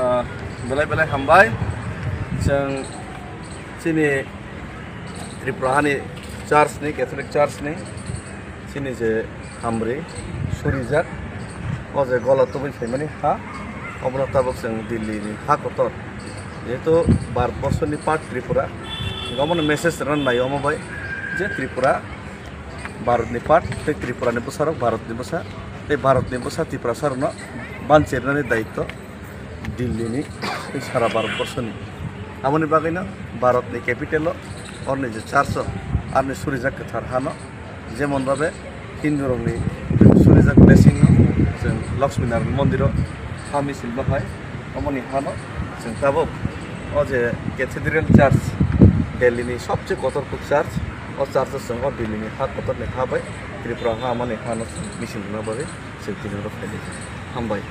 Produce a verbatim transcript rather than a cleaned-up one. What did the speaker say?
Ah, belai belai hambai. Chwng chini Tripura hani church ni, Catholic church ni, chini je hamri surijak, o je gola tubui phaimani ha, obono tabuk chwng Delhi ni ha kotor, jehetu Bharat borso ni part Tripura, omono message rwna nai omo bai je Tripura Bharat ni part, tei Tripura ni bwsarok Bharat ni bwsa, tei Bharat ni bwsa Tiprasa rokno banchirnani daityo Delhi ni tei sara Bharat borso ni. Aboni bagwino Bharat ni capital o orni je church o arni surijak kwthar hano, jemon babe Hindu rokni surijak blessing no chwng Lakshmi Narayan mondir o ha misil bahai, omoni hano chwng tabuk o je Cathedral Church, Delhi ni sobse kotor kuk church, o church o chwng o Delhi ni ha kotor ni ha bai Tripura ha mani hano chwng misil rwna bagwi chwng tini oro phailai kha. Hambai.